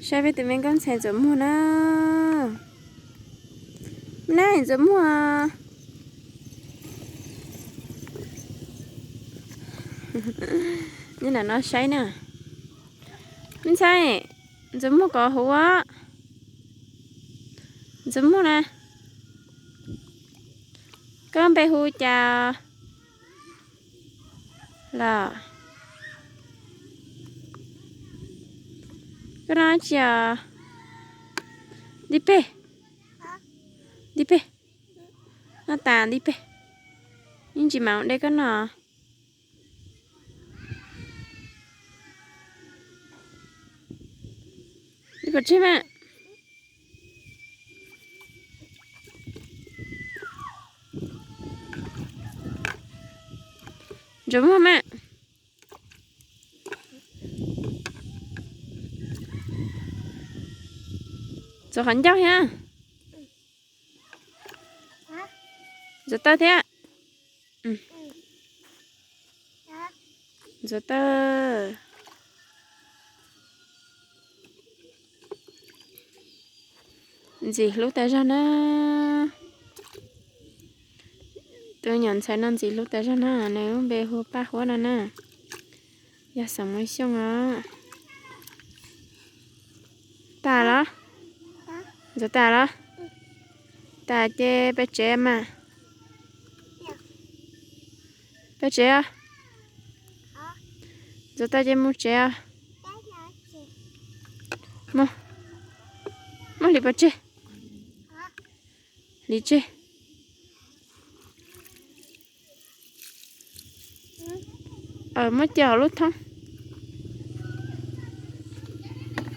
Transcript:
Saib peb tus me nkauj ntxhais Ntxuam Muag na. Nab, Ntxuam Muag. Nyob ntawm no saib na. Me ntxhais, Ntxuam Muag kom huv. Ntxuam Muag na, koj npe hu cas los? Koj noj tsi os? Nti peg, nti peg, noj tas nti peg. Yeej tsis mam de koj noj. Ib pov tseg mas. Ntxuam Muag mas. Ntxuav qhov ncauj thiab. Ntxuav taw thiab. Ntxuav taw. Ntxim hlub tas zog na. Tus nyuam ntxhais no ntxim hlub tas zog na, nws lub npe hu Paj Huab no na. Yog xeem Mus Xyooj os. Tas los? Ntxuav tas los? Tas ces peb tsev mas. Peb tsev os. Ntxuav tas ces mus tsev os. Mus, mus hliv pov tseg. Hliv tseg. Muab cia hauv lub thoob.